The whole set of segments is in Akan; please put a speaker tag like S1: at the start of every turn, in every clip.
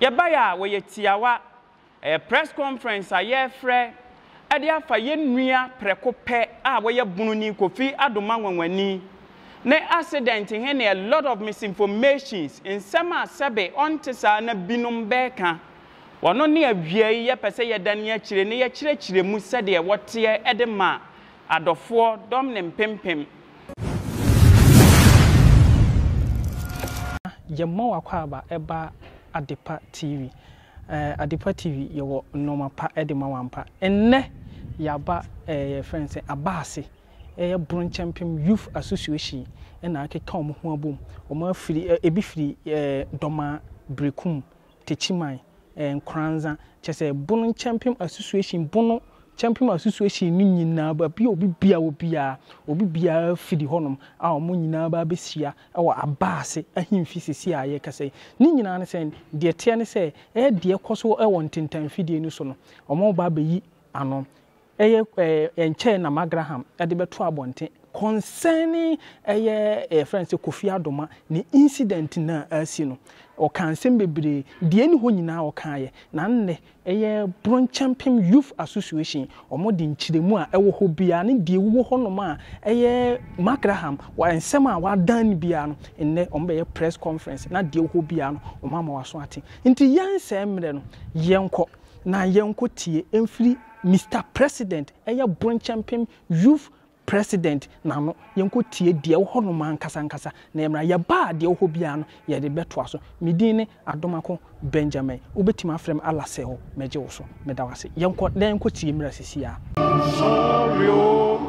S1: Yɛbaeɛ a wɔyɛ tiawa. Ɛyɛ press conference a yɛrefrɛ de afa yɛn nua prɛko pɛ a wɔyɛ Bononi Kofi Adoma Nwanwani ne accident he ne a lot of misinformations, nsɛm a sɛbe ɔnte saa na binom bɛɛka. Ɔno ne awiei yɛpɛ sɛ yɛdane akyire na yɛkyerɛkyerɛ mu sɛdeɛ wɔteɛ de ma adɔfoɔ dɔm ne mpempem.
S2: Yɛma wo akwaaba ba Adepa TV. Eh, Adepa TV, yɛwɔ nnoɔma pa de ma wo ampa. Nnɛ, yɛaba eh, yɛfrɛ no sɛ Abaase, ɛyɛ Bronkyɛmpem Youth Association na akeka wɔn ho abom. Wɔn afiri, eh, ebi firi eh, Dɔmaa, Berekum, Techiman, eh, Nkoranza, kyerɛ sɛ Bono Nkyɛmpem Association, Bono Kyɛmpem Association no nyinaa, baabi a obi biara wɔ biara, obi biara firi hɔnom a wɔn nyinaa ba abɛhyia wɔ Abaase ahemfi seesei a yɛrekasa yi. Ne nyinaa ne sɛ, deɛ ɛteɛ ne sɛ, ɛyɛ deɛ ɛkɔ so wɔ ntentanfidie no so no, wɔreba abɛyi ano. Ɛyɛ ɛɛ ɛnkyɛɛ na Magraham de bɛto abɔnten concerning ɛyɛ yɛfrɛ no sɛ Kofi Adoma ne incident no a asi no. Ɔkaa nsɛm bebree, deɛ ɛni hɔ nyinaa ɔkaeɛ. Na nnɛ ɛyɛ Bronkyɛmpem Youth Association, wɔde nkyerɛmu a ɛwɔ hɔ biara ne deɛ ɛwɔ hɔnom a ɛyɛ Magraham wɔ nsɛm a wadan no biara no, nnɛ wɔbɛyɛ press conference na deɛ ɛwɔ hɔ biara no wɔama w'aso ate. Nti yɛnsɛe mmerɛ no, yɛnkɔ. Na yɛnkɔ tie mfiri Mister President ɛyɛ Bronkyɛmpem Youth President n'ano, yɛnkɔ tie deɛ ɛwɔ hɔ nom ankasa ankasa na yɛmmra. Yɛba a deɛ ɛwɔ hɔ biara no yɛde bɛtoa so. Me din ne Adomako Benjamin, wobɛtumi afrɛ me Alasɛo, mɛgye wo so. Meda wo ase. Yɛnkɔ na yɛnkɔ tie mmra sisi ara.
S1: Sɔre o,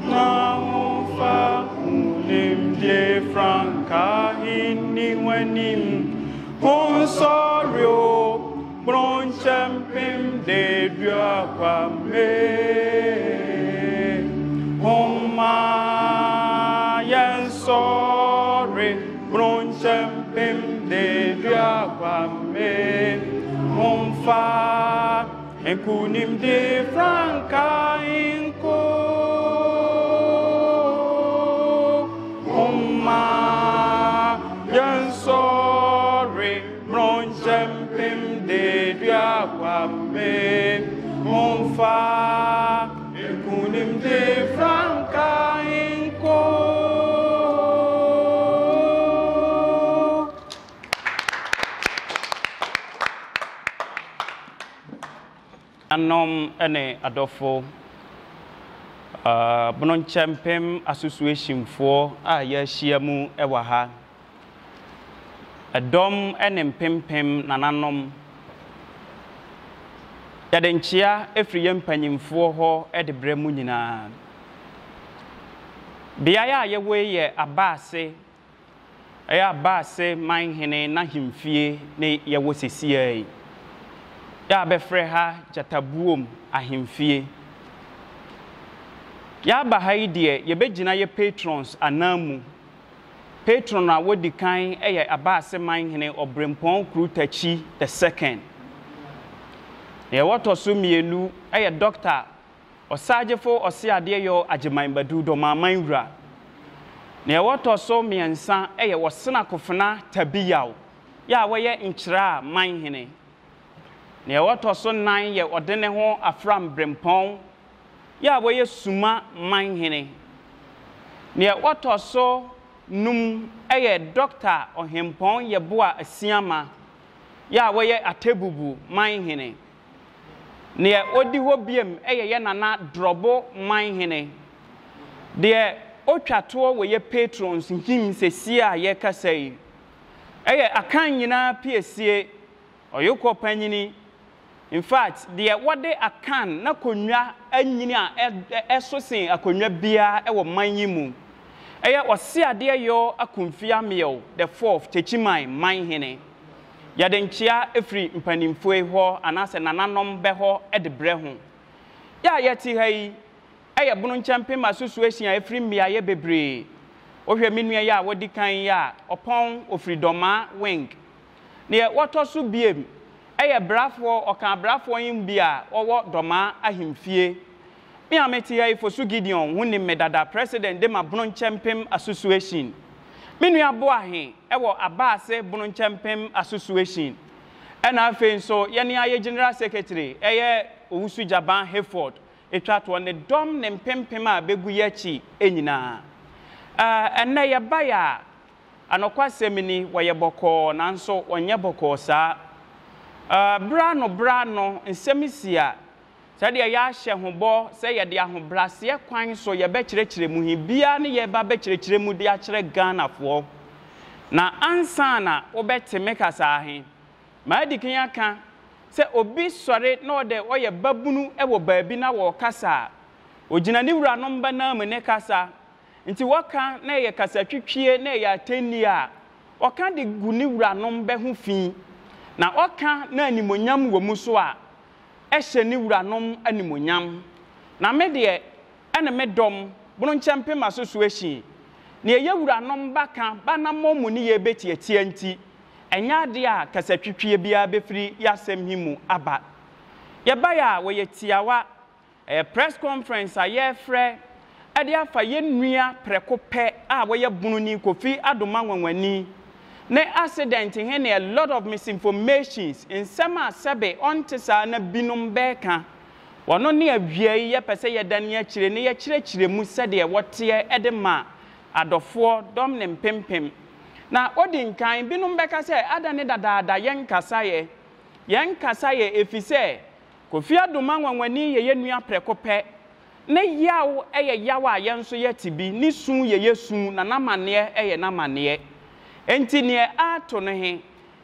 S1: na momfa mo nimdeɛ frankaa nni mo anim. Monsɔre o, Bronkyɛ mpem dedua kwame Homma yɛnsɔre Bronkyɛ mpem dedua kwame Momfa nkunimdi frankaa nko Homma yɛnsɔre Mronkyɛ mpem dedua kwame Momfa nkunimdi frankaa nko. Anuanom ne adɔfo, Bronkyɛ mpem Associationfoɔ a yɛahyia mu wɔ ha. Ɛdɔm ne mpempem nananom. Yɛde nkyea firi yɛn mpanyimfoɔ hɔ de brɛ mo nyinaa. Beaeɛ a yɛwɔ yi yɛ Abaase, ɛyɛ Abaase manhene n'ahemfie ne yɛwɔ sesiaa yi. Yɛ a bɛfrɛ ha Gyatabuom ahemfie. Yɛaba ha yi deɛ, yɛbɛgyina yɛ patrons ananmu Patron a wodi kan yɛ Abaase Manhene Ɔbrempɔn Kuru Takyi the Second. Nea wɔtɔ so mmienu yɛ Dɔkta Ɔsaagyefo Ɔseadeɛyɔ Agyeman Badu Dɔmaaman Wura. Nea wɔtɔ so mmiɛnsa yɛ Ɔsena Kofena Tabi Yaw yɛ a wɔyɛ Nkyerɛa Manhene. Nea wɔtɔ so nnan yɛ Ɔdeneho Afram Brempɔn yɛ a wɔyɛ Suma manhene. Neɛ ɔtɔ so num yɛ Dɔkta Ɔhempɔn Yeboah Asiamah yɛ a wɔyɛ Atebubu manhene. Neɛ ɔdi hɔ biom yɛ yɛ Nana Drɔbo manhene. Deɛ ɔtwa toɔ wɔ yɛ patrons him sesie a yɛrekasa yi yɛ Akan nyinaa piesie Ɔyokɔ panyini. In fact, deɛ wɔde Akan n'akonnwa anyini a ɛso sen akonnwa biara wɔ man yi mu. Ɛyɛ Ɔseadeɛ Yaw Akumfi Ameyaw the Fourth, Techiman Manhene. Yɛde nkyea firi mpanimfoɔ yi hɔ anaasɛ nananom bɛ hɔ de brɛ ho. Yɛ a yɛte ha yi yɛ Bono Nkyɛmpem Association a ɛfiri mmeaeɛ bebree. Wohwɛ me nua yi a wadi kan yi a, Ɔpɔn, ɔfiri Dɔmaa Wing. Neɛ wɔtɔ so biem yɛ brafoɔ, ɔka abrafoɔ yi bi a wɔwɔ Dɔmaa ahemfie. Me a mete ha yi, Fosu Gideon, ho nim me dada, President de ma Bono Nkyɛmpem Association. Me nua Boahe wɔ Abaase Bono Nkyɛmpem Association. Ɛna afei nso yɛne ayɛ General Secretary ɛyɛ Owusu Gyaban Hayford ɛtwa toɔ ne dɔm ne mpempem a bɛgu yɛ akyi nyinaa. Ɛnnɛ yɛbaeɛ a, anɔkwasɛm ni, wɔyɛ bɔkɔɔ nanso wɔnyɛ bɔkɔɔ saa. Berɛ ano berɛ ano nsɛm si a, Sɛdeɛ yɛahyɛ ho bɔ sɛ yɛde ahobraseɛ kwan so yɛbɛkyerɛkyerɛ mu he biaa ne yɛɛba bɛkyerɛkyerɛ mu de akyerɛ Ghanafoɔ. Na ansa na wobɛte me kasaa he, maadi kan aka sɛ obi sɔre na ɔdɛ ɔyɛ babunu wɔ baabi na wɔɔkasa a, ogyina ne wuranom banamu ne kasa. Nti wɔka na ɛyɛ kasatwitwie na ɛyɛ atɛnnie a, ɔka de gu ne wuranom bɛ ho fi. Na ɔka na animuonyam wɔ mu so a, hyɛ ne wuranom animuonyam. Na me deɛ, ɛne me dɔm, Bronkyɛ mpem Association, nea yɛ wuranom ba ka ba anammɔn mu ne yɛ bɛtiatia nti, ɛnyɛ adeɛ a kasatwitwie biara bɛfiri yɛ asɛm he mu aba. Yɛbaeɛ a, wɔyɛ tiawa. Ɛyɛ press conference a yɛrefrɛ de afa yɛn nua prɛko pɛ a wɔyɛ Bononi Kofi Adomah Nwanwani ne accident he ne a lot of misinformations, nsɛm a sɛbe ɔnte saa na binom bɛɛka. Wɔno ne awiei yɛpɛ sɛ yɛdane akyire ne yɛkyerɛkyerɛ mu sɛdeɛ wɔteɛ de ma adɔfoɔ dɔm ne mpempem. Na odi nkan, binom bɛka sɛ adɛn ne dadaada yɛnkasaeɛ? Yɛnkasaeɛ efisɛ Kofi Adomah nwanwani yɛ yɛn nua prɛko pɛ. Ne yaw yɛ yaw a yɛn nso yɛte bi, ne su yɛ yɛn su, na n'amanneɛ yɛ n'amanneɛ. Enti neɛ ato no he,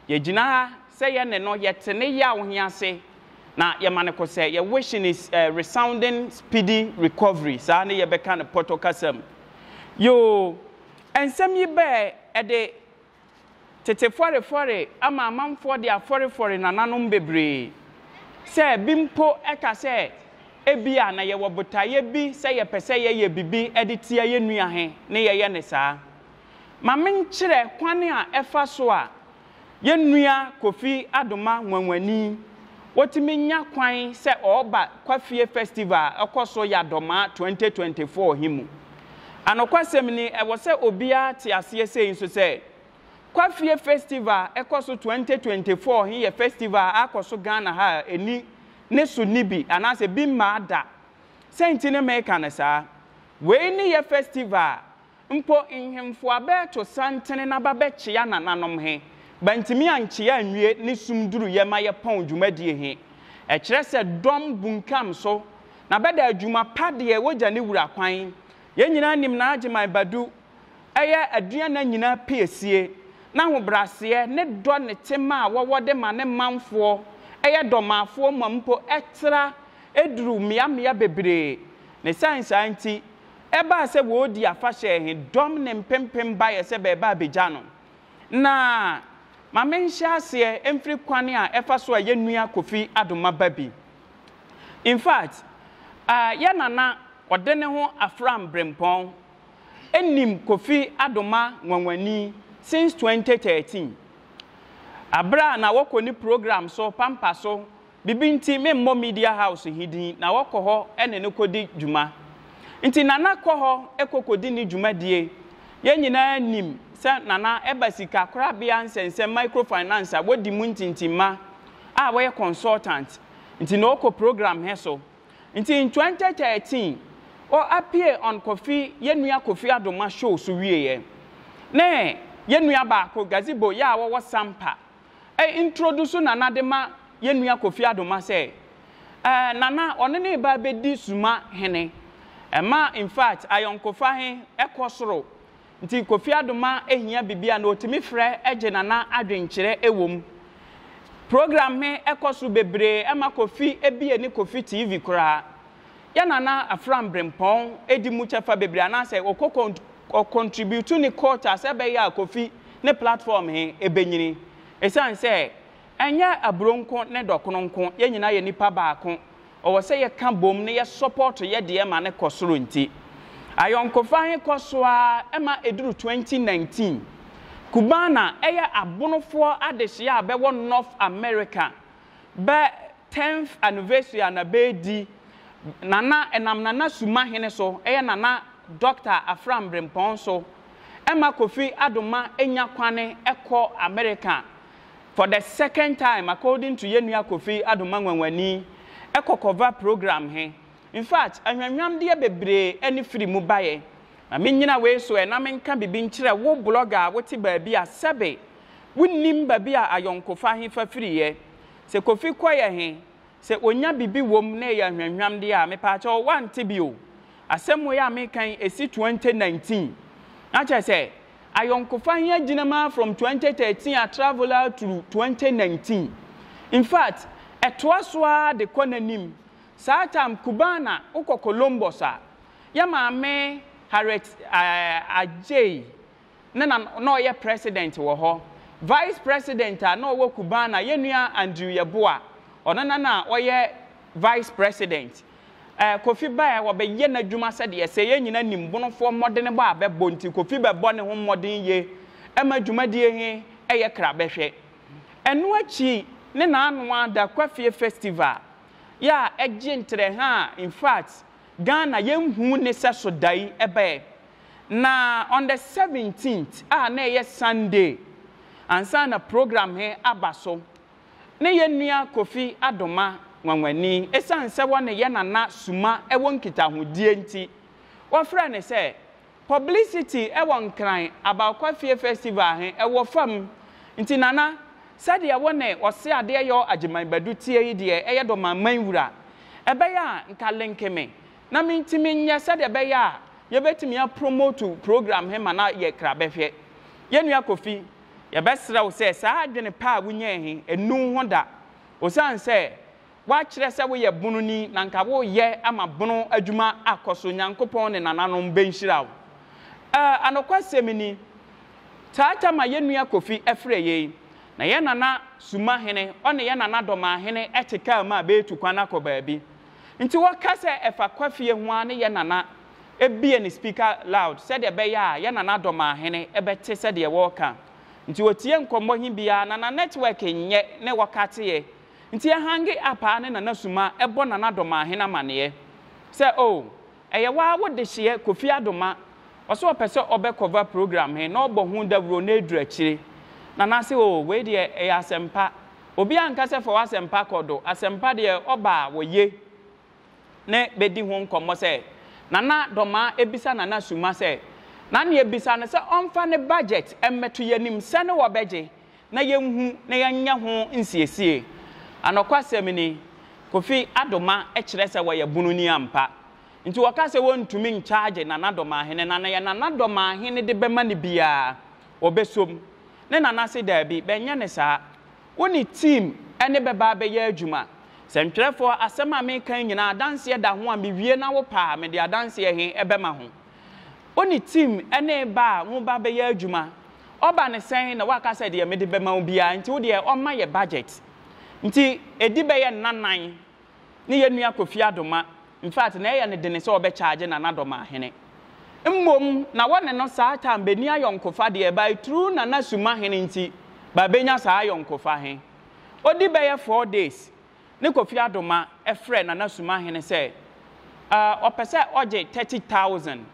S1: yɛgyina ha sɛ yɛne no yɛte ne yaw he ase, na yɛma no kosɛ, yɛ wish no resounding speedy recovery, saa ne yɛbɛka no pɔtɔ kasa mu. Yoo, nsɛm yi bɛɛ ɛde Tete fɔrefɔre ama amanfoɔ de afɔrefɔre nananom bebree. Sɛ bi mpo ka sɛ ebia na yɛwɔ botaeɛ bi sɛ yɛpɛ sɛ yɛyɛ bibi de tia yɛn nua he ne yɛyɛ no saa. Ma menkyerɛ kwane a ɛfa so a yɛn nua Kofi Adomah Nwanwani wɔtumi nya kwan sɛ ɔɔba Kwafie Festival a ɛkɔ so Yadɔmaa 2024 he mu. Anokwasɛm ni, ɛwɔ sɛ obiara te aseɛ sei nso sɛ, Kwafie Festival a ɛkɔ so 2024 he yɛ festival a akɔ so Ghana ha a ɛni ne so nni bi anaasɛ bi mmaa da. Sɛn nti ne meeka no saa? Wei ne yɛ festival a Mpo nhemfo a bɛɛto santene na ba bɛkyea nananom he, bɛantumi ankyea anwie ne sum duruyɛ ma yɛpɔn dwumadie he. Ɛkyerɛ sɛ dɔm bunkam so, na bɛda adwuma pa deɛ wogya ne wura kwan. Yɛn nyinaa nim Naagyemang Badu, ɛyɛ aduana nyinaa piesie, n'ahobraseɛ, ne dɔ ne tema a wɔwɔ de ma ne manfoɔ, ɛyɛ dɔmaafoɔ ma mpo ɛtra duru mmeammea bebree. Ne sane saa nti, Ɛbaa sɛ wɔredi afahyɛ he, dɔm ne mpempem baeɛ sɛ bɛɛba abegya no. Na ma menhyɛ aseɛ mfiri kwane a ɛfa so a yɛ nua Kofi Adomah ba bi. In fact, yɛ nana ɔde ne ho Afram Brempɔn nim Kofi Adomah nwanwani since 2013. Aberɛ a na wɔkɔ ne program so pampa so Bibi nti memmɔ media house he din na wɔkɔ hɔ ne no kɔdi dwuma. Nti Nana kɔ hɔ kɔ kɔdi ne dwumadie. Yɛn nyinaa nim sɛ Nana ɛba sika korabea nsɛnsɛm microfinance a wɔdi mu ntintimma a wɔyɛ consultant nti na ɔkɔ program he so. Nti in 2013 ɔ appear on Kofi yɛn nua Kofi Adomah show so wieɛ ne yɛn nua baako Gazebo yɛ a wɔwɔ Sampa ɛ introduce Nana de ma yɛn nua Kofi Adomah sɛ ɛɛ Nana ɔne ne ba bɛdi Suma hene. Ɛma in fact ayɔnkofa he kɔ soro. Nti Kofi Adomah hia bibi a na ɔtumi frɛ gye Nana adwenkyerɛ wɔ mu. Program he kɔ so bebree ɛma Kofi bie ne Kofi TV koraa. Yɛ Nana Afram Brempɔn di mu kyɛfa bebree anaasɛ ɔkɔ ɔ contribute ne quota sɛ ɛbɛyɛ a Kofi ne platform he bɛnyini. Esiane sɛ ɛnyɛ aburo nko ne dɔkono nko, yɛn nyinaa yɛ nipa baako, ɔwɔ sɛ yɛka bom na yɛ support yɛ deɛ ma no kɔ soro nti. Ayɔnkofa he kɔ so ara ma ɛduru 2019. Cubana yɛ abonofoɔ adehyeɛ a bɛwɔ North America. Bɛ tenth anniversary a na bɛredi, Nana, ɛnam Nana Suma hene so, ɛyɛ Nana Doctor Afram Brempɔn so, ɛma Kofi Adomah nya kwane kɔ America. For the second time according to yɛn nua Kofi Adoma Nwanwani ɛkɔ cover program he. In fact, ahwamhwamdeɛ bebree ɛne firi mu baeɛ. Ma mennyina wei so ɛ na menka bibi nkyerɛ wo blogger a wote baabi a sɛbe wonnim baabi a ayɔnkofa he fa firiiɛ. Sɛ Kofi kɔeɛ he, sɛ ɔnya bibi wom na ɛyɛ ahwamhwamdeɛ a, mepaakyɛw woante bi o. Asɛm wei a meka yi, ɛsi 2019. Na kyerɛ sɛ, ayɔnkofa he agyina mu ara from 2013 a travel ara through 2019. In fact, ɛtoa so ara de kɔ n'anim. Saa time Cubana, wokɔ Columbus a, yɛ maame Harriet Adjei ne na na ɔyɛ president wɔ hɔ. Vice president a na ɔwɔ Cubana, yɛn nua Andrew Yeboah, ɔno na na ɔyɛ vice president. Eh, Kofi baeɛ a wɔbɛyɛ n'adwuma sɛdeɛ ɛsɛ. Yɛn nyinaa nim Bonofoɔ mmɔdenebɔ a bɛbɔ nti, Kofi bɛbɔ ne ho mmɔden yie ma dwumadie he yɛ krabɛhwɛ. Ɛno akyi ne n'ano ada Kwafie Festival yɛ a ɛgye ntrɛha a in fact Ghana yɛnhuu ne sɛso da yi baɛ. Na on the 17th a na ɛyɛ Sunday ansa na program he aba so, ne yɛn nua Kofi Adoma nwanwani, esiane sɛ wɔne yɛn Nana Suma wɔ nkitahodie nti, wɔfrɛɛ no sɛ Publicity wɔ Nkran about Kwafie Festival he wɔ fam nti Nana, sɛdeɛ wo ne Ɔseadeɛ Yaw Agyeman Badu teɛ yi deɛ ɛyɛ Dɔmanman wura, ɛbɛyɛ a nka linke me na mentumi nyɛ sɛdeɛ ɛbɛyɛ a yɛbɛtumi apromote program he ma no ayɛ krabɛhwɛ. Yɛn nua Kofi, Yɛbɛsrɛ wo sɛ saa adwene pa a wunyae he, nnu wo ho da. Osiane sɛ woakyerɛ sɛ woyɛ bononi na nka woreyɛ ama bono adwuma akɔ so, Nyankopɔn ne nananom benhyira wo. Ɛɛ, anokwasɛm ni, Taata ma yɛn nua Kofi frɛ yei, na yɛn nana Suma hene, ɔne yɛn nana Dɔmaa hene te kaa mu a beetu kwan akɔ baabi. Nti wɔka sɛ ɛfa Kwafie ho ara ne yɛn nana bue ne speaker loud sɛdeɛ ɛbɛyɛ a yɛ Nana Dɔmahene bɛte sɛdeɛ wɔreka. Nti ɔtie nkɔmmɔ he biaa na na network nyɛ ne wɔkateɛ. Nti yɛ hange up aa ne Nana Suma bɔ Nana Dɔmahene amaneɛ sɛ oh ɛyɛ waa wo dehyeɛ Kofi Adoma ɔse ɔpɛ sɛ ɔbɛ cover program he na ɔbɔ ho dawuro na ɛduru akyire. Nana se oh wei deɛ ɛyɛ asɛmpa. Obiaa nka sɛ fa w'asɛmpa kɔ do, asɛmpa deɛ ɔba a wɔye. ne bedi ho nkɔmmɔ sɛ Nana Dɔmaa bisa Nana Suma sɛ na neɛ bisa no sɛ ɔmfa ne budget mmɛto yɛnim sɛne wɔbɛgye na yɛnhu na yɛnyɛ ho nsiesie. Anɔkwasɛm ni, Kofi Adoma kyerɛ sɛ wɔyɛ bononi ampa. Nti wɔka sɛ wɔntumi nkyagye Nana Dɔmaahene na neɛ Nana Dɔmaahene de bɛma no biara ɔbɛsom. Ne Nana se daabi, bɛnyɛ no saa. Wo ne team ne bɛba abɛyɛ adwuma. Sɛntwerɛfoɔ, asɛm a meka yi nyinaa adanseɛ da ho a mewie na wo pɛ a mede adanseɛ he bɛma ho. Wo ne team ne ba a hoba abɛyɛ adwuma. Ɔba no sɛn na woaka sɛ deɛ mede bɛma wo biara nti wo deɛ ɔmma yɛ budget. Nti ɛdi bɛyɛ nna nan ne yɛn nua Kofi Adoma, in fact na ɛyɛ no dene sɛ ɔbɛ charge Nana Dɔmahene. Mmom na wɔne no saa time bɛnni ayɔnkofa deɛ by through Nana Sumahene nti bɛabɛnya saa ayɔnkofa he. Ɔdi bɛyɛ 4 days ne Kofi Adoma frɛ Nana Sumahene sɛ ɔpɛ sɛ ɔgye 30,000,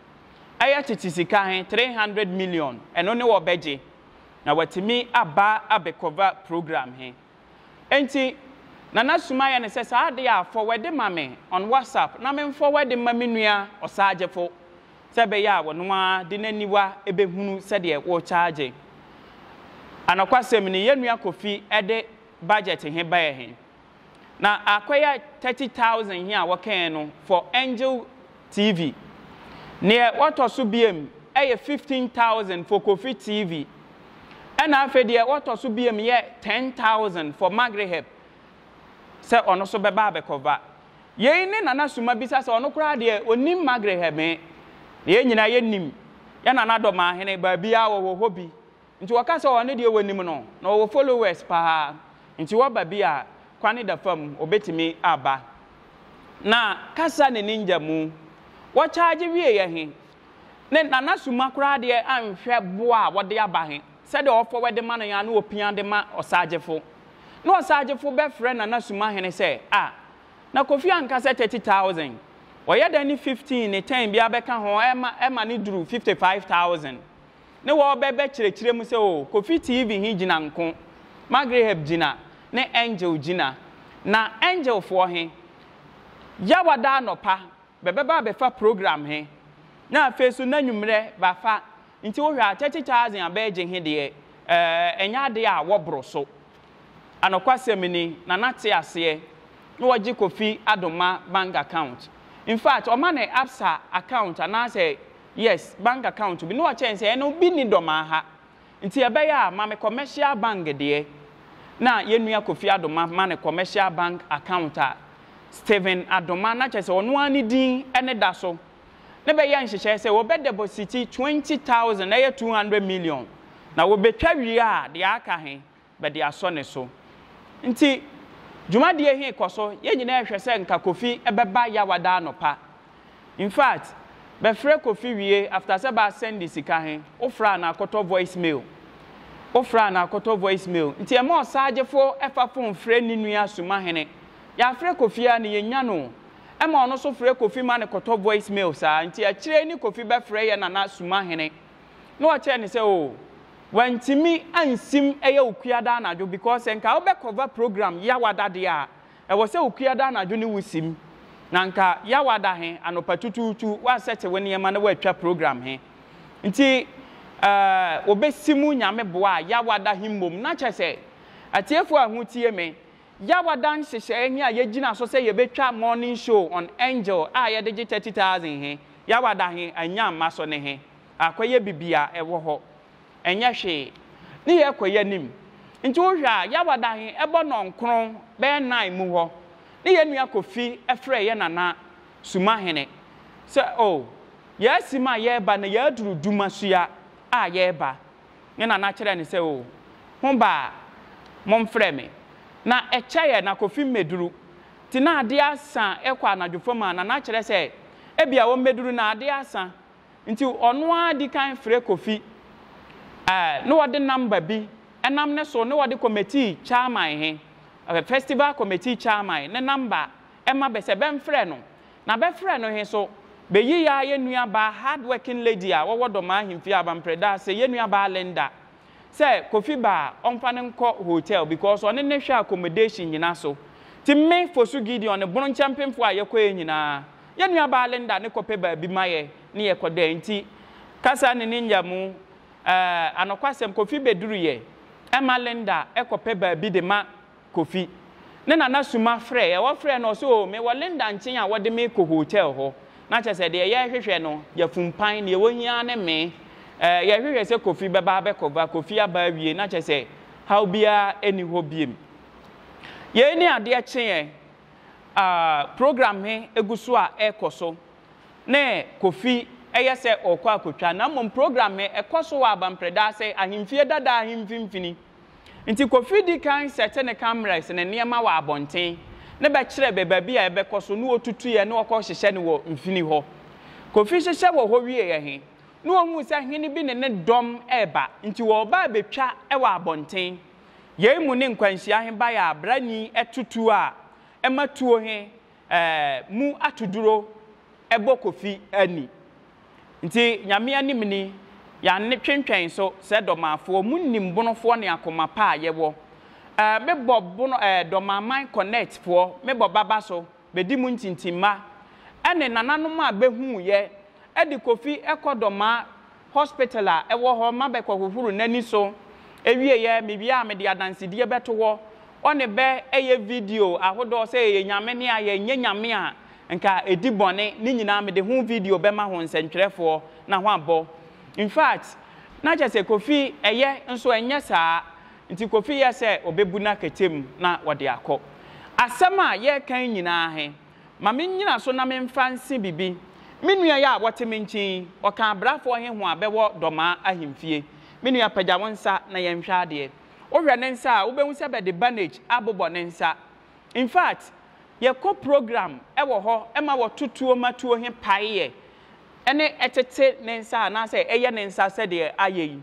S1: ɛyɛ tete sika he 300 million, ɛno ne ɔbɛgye na watumi aba abɛcover program he. Enti, Nana Suma yɛ no sɛ saa adeɛ a forward ma me on WhatsApp na me nforward mma me nua Ɔsaagyefo sɛ ɛbɛyɛ a ɔno ara de n'aniwa bɛhunu sɛdeɛ worecharge. Anɔkwasɛm ni, yɛn nua Kofi de budget he baɛ he, na akɔyɛ 30,000 he a wɔkɛɛ no for Angel TV. Neɛ wɔtɔ so biam yɛ 15,000 for Kofi TV. Ɛna afei deɛ wɔtɔ so biam yɛ 10,000 for Magreheb sɛ ɔno so bɛba abɛkɔva. Yei ne Nana Suma bisa sɛ ɔno koraa deɛ ɔnim Magreheb he. Na yɛn nyinaa yɛnim yɛn Nana Dɔmaahene baabiara ɔwɔ hɔ bi. Nti wɔka sɛ ɔno deɛ wɔnim no na ɔwɔ followers paa nti wɔba bi a kwane da fam ɔbɛtumi aba. Na kasa ne ninja mu. Wɔ charge wieɛ he ne Nana Suma koraa deɛ anhwɛ boɔ a wɔde aba he sɛdeɛ ɔforward ma no he a na ɔpia de ma Ɔsaagyefo. Na Ɔsaagyefo bɛfrɛ Nana Suma hene sɛ ah na Kofi anka sɛ 30,000 ɔyɛ dɛn ne 15 ne 10 bi abɛka ho ɛma ɛma no duru 55,000. Ne wɔɔbɛ bɛkyerɛkyerɛ mu sɛ oo Kofi TV he gyina nko. Magreheb gyina ne Angel gyina. Na Angelfoɔ he, Yawada anɔpa bɛbɛba abɛfa program he, na afei so n'anwummerɛ bɛafa. Nti wohwɛ a, 30,000 a bɛɛgye he deɛ, ɛɛ, ɛnyɛ adeɛ a wɔboro so. Anokwasɛm ni, Nana te aseɛ na wɔgye Kofi Adoma bank account. In fact, ɔma no Absa account anaasɛ yes, bank account bi na ɔkyerɛ no sɛ ɛno bi nni Dɔmaa ha. Nti ɛbɛyɛ a ma me commercial bank deɛ. Na yɛn nua Kofi Adoma ma no commercial bank account a Stephen Adoma na kyerɛ sɛ ɔno ara ne din ne da so. Ne bɛyɛ nhyehyɛɛ sɛ wɔbɛ depositi 20,000 ɛyɛ 200 million na wɔbɛtwa wie a deɛ aka he bɛde asɔ ne so. Nti dwumadie he kɔ so, yɛn nyinaa ɛhwɛ sɛ nka Kofi bɛba Yawada anɔpa. In fact, bɛfrɛ Kofi wie after sɛ bɛ asɛnde sika he, wofrɛ a na akɔtɔ voice mail. Wofrɛ a na akɔtɔ voice mail. Nti ɛma ɔsagyefo fa phone frɛ ne nua Sumahene. Yɛafrɛ Kofi a ne yɛnnya no o. Ɛma ɔno nso frɛ Kofi ma no kɔtɔ voice mail saa. Nti akyire yi ne Kofi bɛfrɛ yɛ nana Sumahene. Na wakyerɛ no sɛ oh wantumi ansim ɛyɛ Okuada anadwo because sɛ nka wobɛ cover program Yawada deɛ a ɛwɔ sɛ Okuada anadwo ne wo sim na nka Yawada he anɔpa tutuutu woasɛte wo nneɛma na woatwa program he nti eh wɔbɛsi mu Nyame boa a Yawada he mmom na kyerɛ sɛ atiefoɔ a ho tie me Yawada nhyehyɛɛ he a yɛgyina so sɛ yɛbɛtwa morning show on Angel a yɛde gye 30,000 he Yawada he annya amma so ne he. Akɔyɛ bibi a ɛwɔ hɔ. Ɛnyɛ hwee. Ne yɛ kɔ y'anim. Nti wo hwɛ a, Yawada he ɛbɔ nɔnkron bɛyɛ nine mu hɔ, ne yɛ nua Kofi frɛɛ yɛ nana Sumahene sɛ oh, yɛasi mu a yɛɛba na yɛaduru Dumasua a yɛɛba. Ne nana kyerɛɛ no sɛ oh, ho ba a, momfrɛ me. Na ɛkyɛeɛ na Kofi mmɛduru. Nti na adeɛ asa ɛkɔ anadwo fam a, nana kyerɛ sɛ ebia ɔmmɛduru na adeɛ asa. Nti ɔno ara di kan frɛ Kofi eh, ne ɔde number bi nam ne so ne ɔde committee chairman he, eh, festival committee chairman ne number ma bɛ sɛ bɛmfrɛ no. Na bɛfrɛ no he so, beyi yaa yɛ nua baa hard working lady a wɔwɔ Dɔmaa ahemfie Abamprɛ da ase, yɛ nua baa Linda, sɛ Kofi ba a ɔmfa no nkɔ hotel because ɔne no hwɛ accommodation nyina so. Nti me, Fosu Gideon ne Bono nkyɛmpemfoɔ a yɛkɔeɛ nyinaa, yɛn nua baa Linda ne kɔpɛ baabi ma yɛ ne yɛ kɔdaɛ. Nti kasa ne ne nyamu eh, anɔkwasɛm Kofi bɛduruyɛ ɛma Linda kɔpɛ baabi de ma Kofi. Ne nana suma frɛɛ, ɔfrɛɛ no ɔse oo me wɔ Linda nkyen a wɔde me kɔ hotel hɔ, na kyerɛ sɛ deɛ yɛrehwehwɛ no yafumpan, deɛ wɔhia ara ne me, ɛɛ yɛrehwehwɛ sɛ Kofi bɛba abɛkɔva, Kofi aba awie na kyerɛ sɛ haw biara nni hɔ biem. Yei ne adeɛ kyeeɛ a program he gu so a ɛrekɔ so, ne Kofi yɛ sɛ ɔrekɔ akɔtwa, na mmom program he ɛkɔ so wɔ Abamprɛda ase, ahemfie dadaa he mfimfini. Nti Kofi di kan sɛte ne cameras ne nneɛma wɔ abɔnten ne bɛkyerɛ bɛ baabi a ɛbɛkɔ so ne ɔtutuiɛ ne ɔkɔ hyehyɛ no wɔ mfini hɔ. Kofi hyehyɛ wɔ hɔ wieɛ he, ne ɔhuu sɛ hene bi ne ne dɔm reba nti wɔreba abɛtwa wɔ abɔnten. Yei mu ne nkwanhyia he baeɛ a brani to tuo a ɛma tuo he mu atoduro bɔ Kofi ani. Nti Nyame anim ni, yɛanne twentwɛn so sɛ Dɔmaafoɔ, mo nim Bonofoɔ ne akoma pa a yɛwɔ. Eh, me bɔ Bono eh, Dɔmaaman Connect foɔ, me bɔ baba so, bɛdi mo ntintimma, ɛne nananom a bɛhuu yɛ, ɛde Kofi kɔ Dɔmaa hospital a ɛwɔ hɔ ma bɛ kɔhohoro n'ani so wieɛ, mewie a mede adansedie bɛto hɔ, ɔne bɛ yɛ video ahodɔɔ sɛ yɛyɛ Nyame ne a yɛnyɛ Nyame a nka ɛdi bɔne, ne nyinaa mede ho video bɛma ho nsɛntwerɛfoɔ na ho abɔ. In fact, na kyerɛ sɛ Kofi ɛyɛ nso ɛnyɛ saa, nti Kofi yɛ sɛ ɔbɛbu no akɛtɛ mu na ɔde akɔ. Asɛm a yɛreka yi nyinaa he, Ma mennyina so na memfa nse biribi. Me nua yi a ɔte me nkyen yi, ɔka abrafoɔ he ho a bɛwɔ Dɔmaa ahemfie. Me nua, pagya wo nsa na yɛnhwɛ adeɛ. Wohwɛ ne nsa a, wobɛhu sɛ bɛde bandage abobɔ ne nsa. In fact, yɛkɔ program wɔ hɔ ma wɔto tuo ma tuo he paeɛ ne ɛtete ne nsa anaasɛ ɛyɛ ne nsa sɛdeɛ ayɛ yi.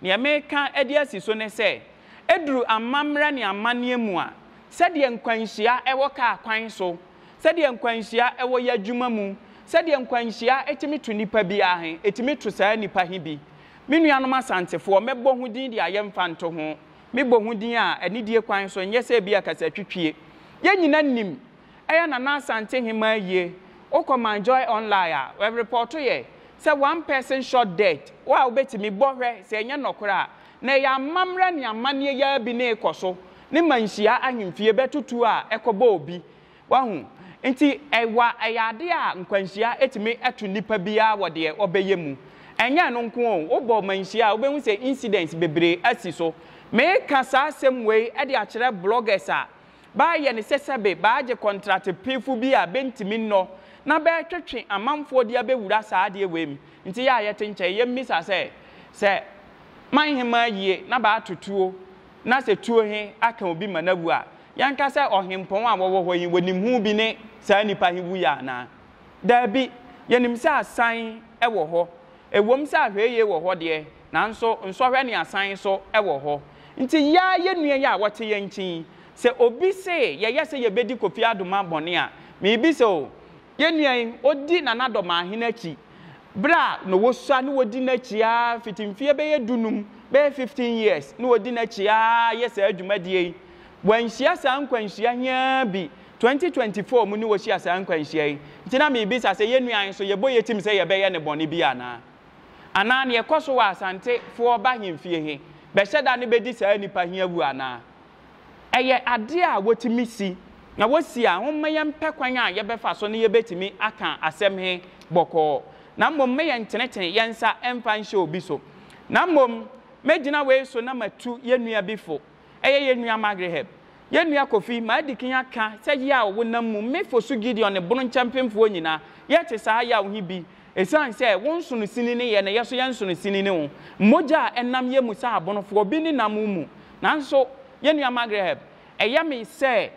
S1: Deɛ mereka de asi so ne sɛ, ɛduru amammerɛ ne amanneɛ mu a, sɛdeɛ nkwanhyia wɔ kaa kwan so, sɛdeɛ nkwanhyia wɔ yɛ adwuma mu, sɛdeɛ nkwanhyia tumi to nipa biara he, ɛtumi to saa nipa he bi. Me nuanom Asantefoɔ, mɛbɔ ho din de ayɛ mfantoho. Mebɔ ho din a, anidie kwan so, nyɛ sɛ ebia kasatwitwie. Yɛn nyina nim, ɛyɛ Nana Asante Hemaa yie. Wokɔ My Joy Online a, wɔrepɔɔto yɛ sɛ one person shot dead. Wo a wobɛtumi, bɔ hwɛ sɛ ɛnyɛ nɔkorɛ a. Na ɛyɛ amammerɛ ne amanneɛ yi ara bi na ɛrekɔ so ne Manhyia ahemfie bɛto tuo a ɛkɔbɔ obi. Wahu? Nti ɛwa, ɛyɛ adeɛ a nkwanhyia tumi to nipa biara wɔ deɛ ɔbɛyɛ mu. Ɛnyɛ ɛno nko o, wobɔ manhyia a, wobɛhu sɛ incidents bebree asi so. Meka saa asɛm wei de akyerɛ bloggers a baayɛ no sɛ sɛbe baagye kɔntrate pefo bi a bɛntumi nnɔ na bɛɛtwetwe amanfoɔ de abɛwura saa adeɛ wei mu. Nti yɛ a yɛte nkyɛn, yɛmmisa sɛ, sɛ manhemaa yie na baato tuo na sɛ tuo he aka obi ma no awu a, Yɛnka sɛ ɔhempɔn a wɔwɔ hɔ yi, wɔnim ho bi ne saa nnipa he wuiɛ anaa? Daabi, yɛnim sɛ asan wɔ hɔ. Ɛwom sɛ ahwɛyie wɔ hɔ deɛ, nanso nsɔhwɛ ne asan nso wɔ hɔ. Nti yɛa yɛ nua yi a ɔte yɛn nkyen yi, sɛ obi se yɛyɛ sɛ yɛbɛdi Kofi Adomah bɔne a, meebisa o, Yɛn nua yi, ɔdi Nana Dɔmahene akyi berɛ a na ɔsua na ɔdi n'akyi ara fiti mfeɛ bɛyɛ dunum, bɛyɛ 15 years na ɔdi n'akyi ara yɛ saa dwumadie yi. Wanhyia saa nkwanhyia he ara bi, 2024 mu ne ɔhyia saa nkwanhyia yi. Nti na merebisa sɛ yɛn nua yi nso yɛbɔ yɛ tim sɛ yɛbɛyɛ no bɔne bi anaa? Anaa neɛ ɛkɔ so wɔ Asante foɔ ba ahemfie he, bɛhyɛ da ne bɛdi saa nipa he awu anaa? Ɛyɛ ade a wotumi si, na wosi a, homma yɛmpɛ kwan a yɛbɛfa so ne yɛbɛtumi aka asɛm he bɔkɔɔ, na mmom mma yɛntenetene yɛ nsa mfa nhyɛ obi so. Na mmom mɛgyina wei so na matu yɛ nua bi fo, ɛyɛ yɛ nua Magreheb. Yɛ nua Kofi, maadi kan aka sɛ yaw wonam mu, me Fosu Gideon ne Bono nkyɛmpemfoɔ nyinaa, yɛte saa yaw he bi, Esiane sɛ wo nsono sini ne yɛn na yɛ nso yɛn nsono sini ne wo, mogya a ɛnam yɛn mu sɛ abonofoɔ bi nenam wo mu. Nanso, yɛn nua Magreheb, ɛyɛ me sɛ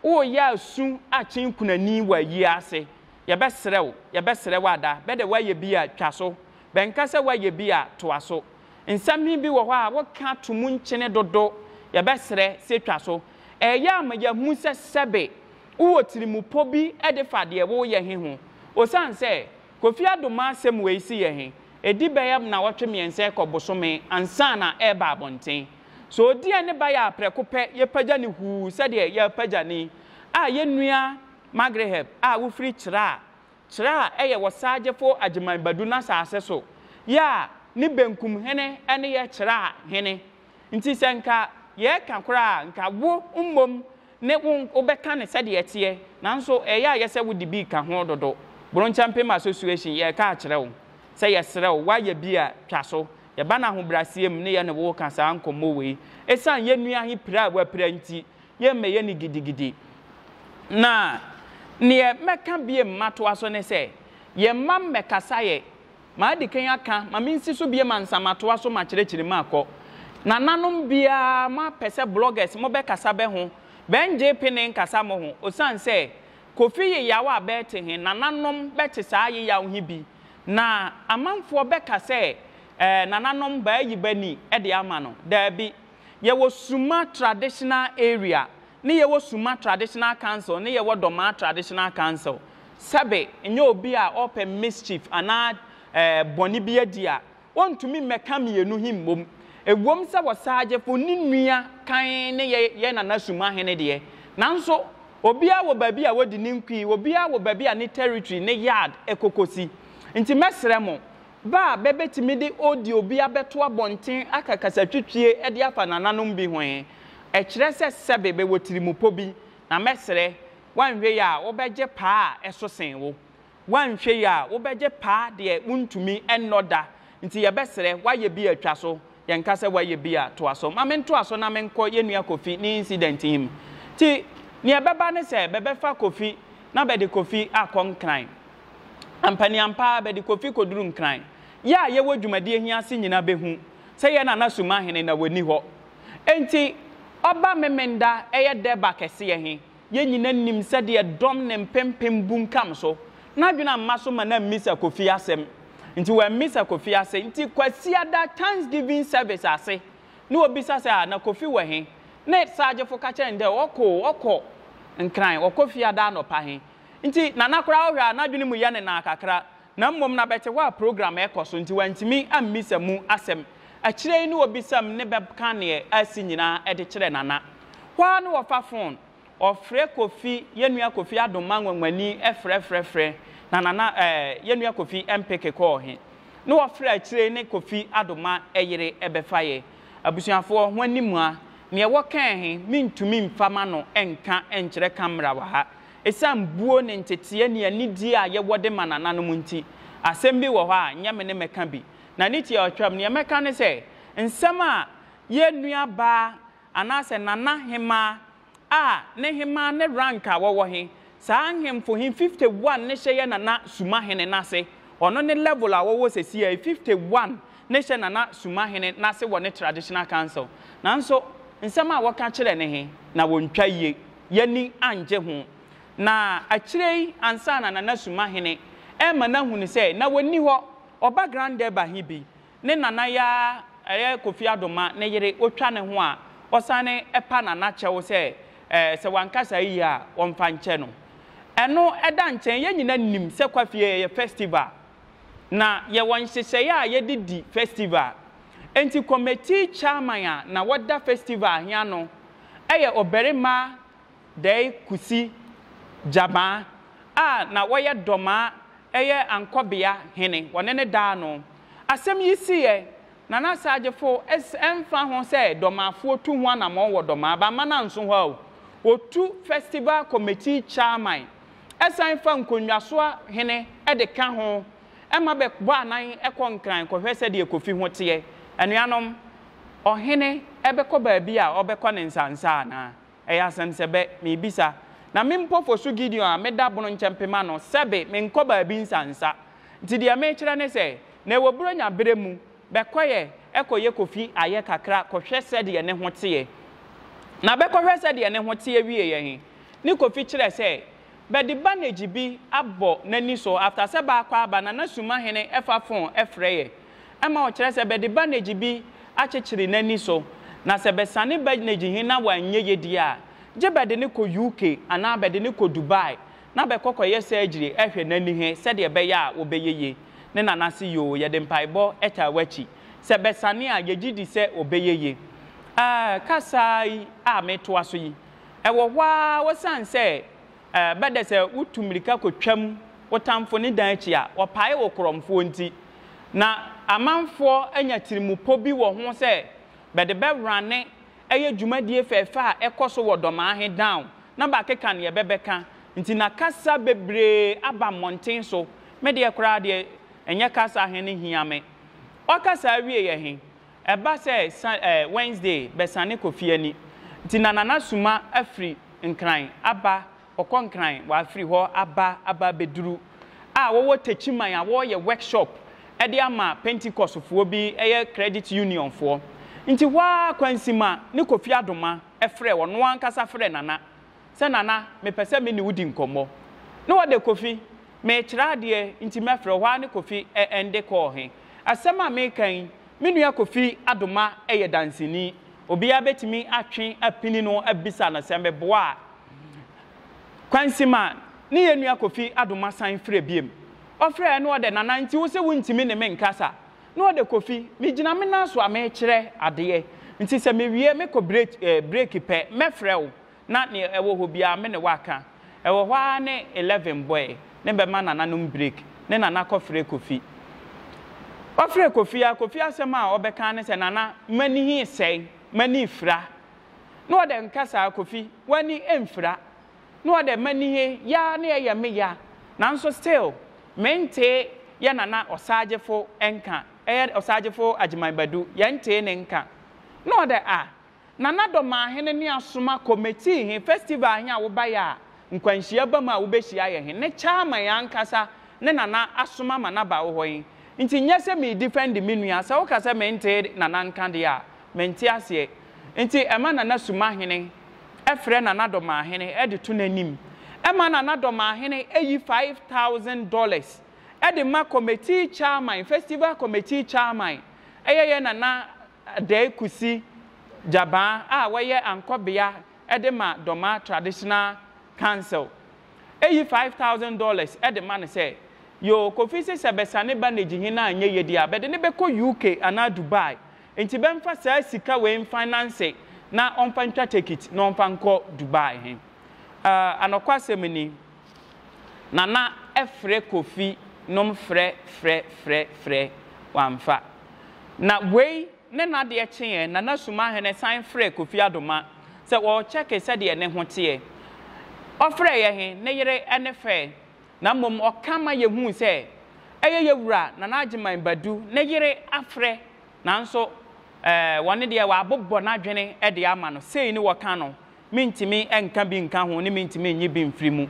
S1: woreyɛ asu akyen kunani wɔ ayie ase. Yɛbɛsrɛ wo, yɛbɛsrɛ wo ada, bɛ dɛ woayɛ bi a, twa so. Bɛnka sɛ woayɛ bi a, toa so. Nsɛm he bi wɔ hɔ a woka to mu nkyene dodo, yɛbɛsrɛ sɛ twa so. Ɛɛyɛ ama yɛahu sɛ sɛbe wowɔ tirimupɔ bi de fa deɛ woreyɛ he ho. Osiane sɛ Kofi Adomah asɛm wei si yɛ he, edi bɛyɛ nnawɔtwe mmiɛnsa rekɔ bosome ansa na ɛreba abɔnten. So odiɛ ne ba yɛ a prɛko pɛ yɛpagya no huu sɛdeɛ yɛrepagya no yi a yɛn nua Magreheb a wofiri Kyerɛ a Kyerɛ a ɛyɛ wɔ Sagyefo Agyeman Badu n'asaase so yɛ a ne benkum hene ne yɛ Kyerɛ a hene. Nti sɛ nka yɛreka koraa a nka wo mmom ne wo wobɛka no sɛdeɛ ɛteɛ, nanso ɛyɛ a yɛ sɛ wode bi reka ho dodo. Bronkyɛmpem Association, yɛreka akyerɛ wo sɛ yɛsrɛ wo, woayɛ bi a, twa so. Yɛba no ahobrɛaseɛ mu ne yɛne wo reka saa nkɔmmɔ wei. Ɛsiane yɛn nua he pira a wapira nti, yɛmmɛyɛ no gidigidi. Na neɛ mɛka biem matoa so ne sɛ, yɛmma mmɛkasa yɛ Madi kan aka, ma mensi so biom ansa matoa so makyerɛkyerɛ mu akɔ. Nananom biaa moapɛ sɛ bloggers mobɛkasa bɛ ho, bɛngyee pene nkasa mo ho, osiane sɛ Kofi yeyaw a bɛɛte he, nananom bɛte saa yeyaw he bi, na amanfoɔ bɛka sɛ eh, nananom bɛayi bɛ ani de ama no. Daabi. Yɛwɔ Suma Traditional Area ne yɛwɔ Suma Traditional Council ne yɛwɔ Dormaa Traditional Council. Sɛbe nyɛ obi a ɔɔpɛ mischief anaa bɔne bi adi a, ontumi mmɛka mmienu he mmom. Ewom sɛ Ɔsaagyefo ne nua kann ne yɛ yɛ Nana Suma hene deɛ, nanso obiara wɔ baabi a odi ne nkui, obiara wɔ baabi a ne territory, ne yard kokosi. Nti mɛsrɛ mo, Bɛ a bɛbɛtumi de audio bi abɛto abɔnten aka kasatwitwie de afa nananom bi ho he, ɛkyerɛ sɛ sɛbe bɛwɔ tirimupɔ bi, na mɛsrɛ, woanhwɛ yie a wobɛgye paa a ɛso sen wo. Woanhwɛ yie a wobɛgye paa deɛ wontumi nnɔ da. Nti yɛbɛsrɛ, woayɛ bi a twa so, yɛnka sɛ woayɛ bi a toa so. Ma mentoa so na menkɔ yɛn nua Kofi ne incident he mu. Nti neɛ ɛbɛba ne sɛ bɛbɛfa Kofi na bɛde Kofi akɔ Nkran. Ampaniampa ara bɛde Kofi kɔduru Nkran. Yɛ a yɛwɔ dwumadie he ase nyina bɛhu sɛ yɛ Nana Sumahene na wɔnni hɔ. Enti ɔba Memenda ɛyɛ dɛba kɛseɛ he, yɛ nyina nim sɛdeɛ dɔm ne mpempem bunkam so. N'adwene amma so ma no ammisa Kofi asɛm. Nti wammisa Kofi ase. Nti Kwasiada Thanksgiving service ase ne obisa sɛ, Ah, na Kofi wɔ he? Ne saagyefo ka kyerɛ no dɛ ɔkɔ o, ɔkɔ Nkran, ɔkɔ Fiada anɔpa he. Nti Nana koraa wohwɛ a n'adwene mu yɛ no naa kakra na mmom na bɛte hɔ a program ɛkɔ so nti wantumi ammisa mu asɛm. Akyire yi ne wɔbisa me ne bɛka neɛ asi nyinaa de kyerɛ Nana. Hɔ ara ne wɔfa phone, ɔfrɛ Kofi, yɛn nua Kofi Adomma nwanwani frɛfrɛfrɛ, na Nana ɛɛ yɛn nua Kofi mpeke kɔɔ he. Ne wɔfrɛ akyire yi ne Kofi Adomma yere bɛfa yɛ. Abusuafoɔ, ho anim a, neɛ wɔkɛɛ he, mentumi mfa m'ano nka nkyerɛ camera wɔ ha. Esiane buo ne nteteɛ ne anidie a yɛwɔ de ma nananom nti, asɛm bi wɔ hɔ a, nyɛ me ne mɛka bi. Na ne tiaatwam, neɛ mɛka ne sɛ, nsɛm a yɛn nua baa anaasɛ nana hemaa a ne hemaa ne rank a wɔwɔ he, saa nhemfo he 51 ne hyɛ yɛ nana Sumahene n'ase, ɔno ne level a wɔwɔ sesia yi, 51 ne hyɛ nana Sumahene n'ase wɔ ne traditional council. Nanso nsɛm a wɔka kyerɛ no he, na wɔntwa yie. Y'ani angye ho. Na akyire yi ansa na Nana Sumahene rema no ahunu sɛ na wɔnni hɔ, ɔba Grand Durbar he bi, ne Nana Yaa, ɛyɛ Kofi Adoma ne yere, ɔtwa ne ho a, ɔsane pa Nana kyɛw sɛ ɛɛ sɛ wankasa yie a ɔmfa nkyɛ no. Ɛno da nkyɛn, yɛn nyina nim sɛ Kwafie yɛ festival, na yɛwɔ nhyehyɛeɛ a yɛde di festival. Enti committee chairman a na wɔda festival he ano yɛ ɔbarima Dɛe Kusi Gyabaa a na ɔyɛ Dɔmaa yɛ Ankɔbea hene, wɔne no daa ano. Asɛm yi siiɛ na na Sagyefo ɛmfa ho sɛ Dɔmaafoɔ tu ho anamɔn wɔ Dɔmaa, bamma no anso hɔ a o, wɔtu Festival Committee Chairman san fa Nkonnwasoa hene de ka ho ma bɛbɔ anan kɔ Nkran kɔhwɛ sɛdeɛ Kofi ho teɛ. Anuanom, Ɔhene bɛkɔ baabi a ɔbɛkɔ ne nsa nsa anaa? Ɛyɛ asɛm sɛ bɛ, merebisa. Na me mpo Fosu Gideon a meda bono nkyɛmpe ma no, sɛbe menkɔ baabi nsa nsa. Nti deɛ merekyerɛ ne sɛ, na ɛwɔ Buronya berɛ mu, bɛkɔeɛ kɔyɛ Kofi ayɛ kakra kɔhwɛ sɛdeɛ ne ho teɛ. Na bɛkɔhwɛ sɛdeɛ ne ho teɛ wieeɛ he, ne Kofi kyerɛ sɛ, bɛde bandage bi abɔ n'ani so after sɛ bɛakɔ aba Nana Sumahene fa phone frɛ yɛ ma ɔkyerɛ sɛ bɛde bandage bi akyekyere n'ani so na sɛ bɛsane bandage he na wanyɛ ye deɛ a, gye bɛde no kɔ UK anaa bɛde no kɔ Dubai na bɛkɔ kɔyɛ surgery hwɛ n'ani he sɛdeɛ ɛbɛyɛ a ɔbɛyɛ ye. Ne Nana se yoo yɛde mpaebɔ taa w'akyi. Sɛ bɛsane a yɛgye di sɛ ɔbɛyɛ ye. Ɛɛ kasa yi a metoa so yi, Ɛwɔ hɔ ara osiane sɛ ɛbɛ dɛ sɛ wotu mmirika kotwam wo tamfo ne dan akyi a, wɔpae wo korɔmfoɔ nti. Na amanfoɔ anya tirimupɔ bi wɔ ho sɛ bɛde bɛwrane ɛyɛ dwumadie fɛɛfɛ a ɛkɔ so wɔ Dɔmaa he down na bɛakeka neɛ bɛbɛka nti na kasa bebree aba mmɔnten so. Me deɛ koraa deɛ ɛnyɛ kasa he ne hia me. Ɔka saa wieɛ he, Ɛba sɛ sa eh, Wednesday bɛsane kɔ fie ani nti na Nana Suma afiri Nkran aba, ɔkɔ Nkran wafiri hɔ aba aba abɛduru a wɔwɔ Techiman a wɔreyɛ workshop de ama Pentecostfoɔ bi ɛyɛ credit union foɔ nti hɔ ara Kwansima ne Kofi Adoma frɛ ɔno ankasa frɛ Nana sɛ Nana mepɛ sɛ me ne wo di nkɔmmɔ ne ɔde Kofi merekyerɛ adeɛ nti mɛfrɛ wo hɔ ara ne Kofi ɛnde kɔɔ he asɛm a meka yi Me nua Kofi Adomah yɛ danseni. Obiara bɛtumi atwe apini no abisa no sɛ meboa a. Kwansima ne yɛn nua Kofi Adomah san frɛ biom. Ɔfrɛɛ na ɔdɛ, Nana nti wo se wontumi ne me nkasa? Na ɔdɛ, Kofi, megyina me nan so a merekyerɛ adeɛ nti sɛ mewie mekɔ break pɛ mɛfrɛ wo. Na nea ɛwɔ hɔ biara me ne wo aka. Ɛwɔ hɔ ara ne 11 bɔe ne bɛma nananom break ne Nana kɔfrɛ Kofi. Ɔfrɛ Kofi a, Kofi asɛm a ɔbɛka ara ne sɛ Nana m'ani he sɛe, m'ani fira. Na ɔdɛ nka saa Kofi, w'ani mfira. Na ɔdɛ m'ani he ya na ɛyɛ me ya nanso still mentee yɛ Nana Ɔsaagyefo nka, ɛyɛ Ɔsaagyefo Agyeman Badu, yɛntee ne nka. Na ɔdɛ ah Nana Dɔmahene ne asoma kɔmɛtii he festival he a wobaeɛ a nkwanhyia ba mu a wobɛhyia yɛ he ne chairman ankasa ne Nana asoma ma no aba wo hɔ he nti nyɛ sɛ meedifɛndi me nua sɛ woka sɛ mentee Nana nka deɛ a mente aseɛ nti ɛma Nana Sumahene frɛ Nana Dɔmahene de to n'anim ɛma Nana Dɔmahene yi $5,000 de ma kɔmɛtii chairman festival kɔmɛtii chairman ɛyɛ yɛ Nana Adei Kusi Gyabaa a wɔyɛ ankɔbea de ma Doma Traditional Council eyi $5,000 de ma no sɛ, Yoo, Kofi se sɛ bɛsane ba Negyi he na anyɛ yie deɛ a, bɛde no bɛkɔ UK anaa Dubai Nti bɛmfa saa sika wei mfinance na ɔmfa ntwa tekit na ɔmfa nkɔ Dubai he. Uh, anɔkwasɛm ni, Nana frɛ Kofi nom frɛ frɛ frɛ frɛ, wamfa. Na wei ne n'adeɛ kyeeɛ, Nana Sumahene san frɛɛ Kofi Adoma sɛ ɔɔkyɛke sɛdeɛ ne ho teɛ. Ɔfrɛeɛ he, ne yere ne fɛɛ, na mmom ɔka ma yɛhuu sɛ ɛyɛ yɛ wura Nana Agyeman Badu ne yere afrɛ, nanso eh, wɔne deɛ wɔabobɔ n'adwene de ama no, sei ne wɔka no, mentumi nka bi nka ho ne mentumi nyi bi mfiri mu.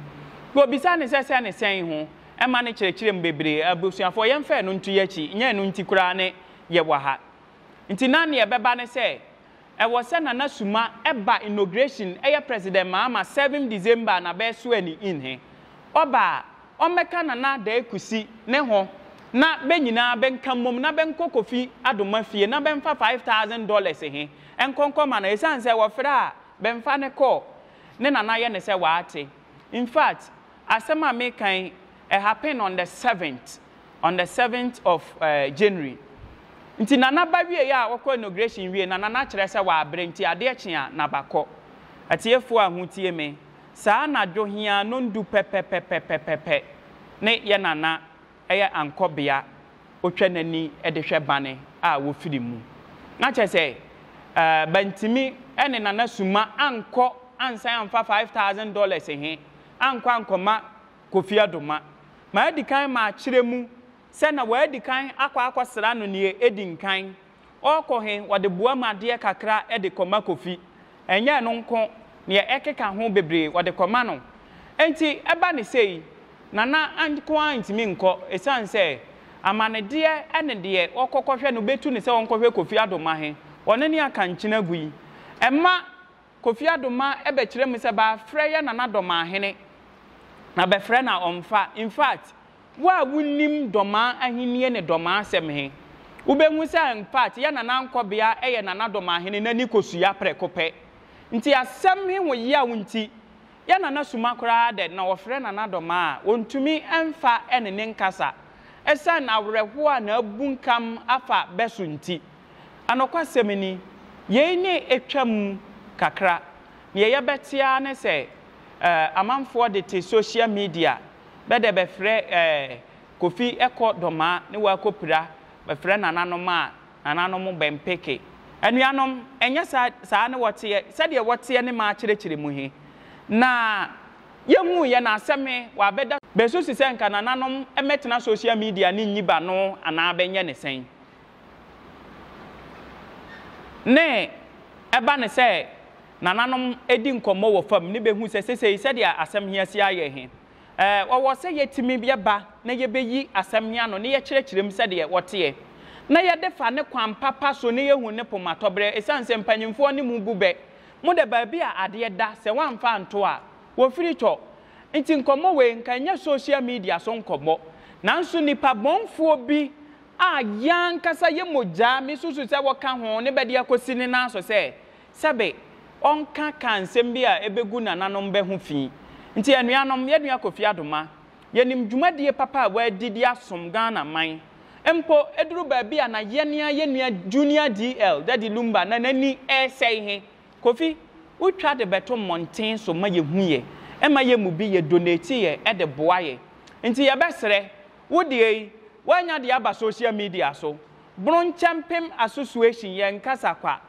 S1: Wɔbisa no sɛ sɛ ne sɛn ho, ɛma no kyerɛkyerɛ mu bebree. Abusuafoɔ, yɛmfa ɛno nto yɛakyi, nyɛ ɛno nti koraa ne yɛwɔ ha. Nti na neɛ ɛbɛba ne sɛ, ɛwɔ sɛ Nana Suma ba inauguration, ɛyɛ President Mahama 7 December na bɛ swear no in he. Ɔba a, ɔmmɛka Nana Dae Kusi ne ho na bɛ nyinaa bɛnka mmom na bɛnkɔ Kofi Adoma fie na bɛmfa $5,000 he nkɔ nkɔma no esiane sɛ wɔfrɛ a bɛmfa no kɔ ne Nana yɛ no sɛ waate. In fact, asɛm a meka yi, ɛ happen on the seventh, on the seventh of January. Nti Nana ba wieɛ a wɔkɔ inauguration wie na Nana kyerɛ sɛ waabrɛ nti adeɛ kye a na bakɔ. Atiefoɔ a ho tie me, saa anadwo heaa nondu pɛpɛpɛpɛpɛpɛ ne yɛ Nana yɛ ankɔbea otwa n'ani de hwɛ bane a wofiri mu. Na kyerɛ sɛ bantumi ne Nana Suma ankɔ ansan amfa $5,000 he ankɔ ankɔma Kofi Adoma. Maadi kan makyerɛ mu sɛ na waadi kan akɔ akɔsra no neɛ edi nkan. Ɔɔkɔ he, wɔde boa mu adeɛ kakra de kɔma Kofi. Ɛnyɛ ɛno nko, neɛ ɛkeka ho bebree wɔde kɔma no. Enti ɛba no sei, Nana nko ara ntumi nkɔ ɛsiane sɛ amanedeɛ ne deɛ ɔkɔ kɔhwɛ no bɛtu no sɛ ɔnkɔhwɛ Kofi Adoma he, ɔno ne aka nkyene agu yi. Ɛma Kofi Adoma bɛkyerɛ mu sɛ bɛafrɛ yɛ Nana Dɔmaahene na bɛfrɛ no a ɔmfa. In fact, wo a wonim Dɔmaa ahennie ne Dɔmaa asɛm he, wobɛhu sɛ in fact yɛ Nana Ankɔbea yɛ Nana Dɔmaahene n'ani kosua prɛko pɛ. Nti asɛm he ho yaw nti, yɛ Nana Suma koraa dɛ na ɔfrɛ Nana Dɔmaa a, ɔntumi mfa ne ne nkasa ɛsiane awerɛhoɔ a n'abunkam afa bɛ so nti. Anokwasɛm ni, yei ne atwam kakra. Neɛ yɛbɛte ara ne sɛ eh, amanfoɔ de te social media, bɛ dɛ bɛfrɛ eh, Kofi kɔ Dɔmaa ne wakɔ pira, bɛfrɛ nananom a, nananom bɛmpeke. Anuanom, ɛnyɛ saa, saa ne wɔteɛ, sɛdeɛ wɔteɛ ne maakyerɛkyerɛ mu he. Na yɛhuuiɛ na asɛm he, waabɛda. Bɛsusu sɛ nka nananom mmɛtena social media ne nyi bano anaa bɛnyɛ ne sɛn. Ne ɛba no sɛ nananom di nkɔmmɔ wɔ fam ne behu sɛ sesei sɛdeɛ asɛm he asi ayɛ he, ɔwɔ sɛ yɛtumi yɛba na yɛbɛyi asɛm he ano ne yɛkyerɛkyerɛ mu sɛdeɛ ɔteɛ, na yɛde fa ne kwan papa so ne yɛhu ne pomatɔberɛ, esiane sɛ mpanyimfoɔ ne mo bu bɛ, mo dɛ baabi a adeɛ da sɛ woamfa anto a, wɔfiri tɔ. Nti nkɔmmɔ wei nka ɛnyɛ social media so nkɔmmɔ, nanso nnipa bɔnfoɔ bi a yɛn ankasa yɛ mogyaa, misusu sɛ wɔka ho, ne bɛde akosi ne nan so sɛ, sɛbe ɔnka ka nsɛm bi a ebegu nananom bɛ ho fi. Nti anuanom, yɛn nua Kofi Adoma, yɛnim dwumadie papa a wadi de asom Ghana man. Mpo eduru baabi a na yɛn ara yɛn nua Junior DL, Daddy Lumba, na n'ani resɛe he. Kofi, wotwa de bɛto mmɔnten so ma yɛhu yɛ, ɛma yɛn mu bi yɛ donate yɛ de boa yɛ. Nti yɛbɛsrɛ, Wo deɛ yi, woanya deɛ aba social media so. Bronkyɛmpem Association yɛn nkasa kwa.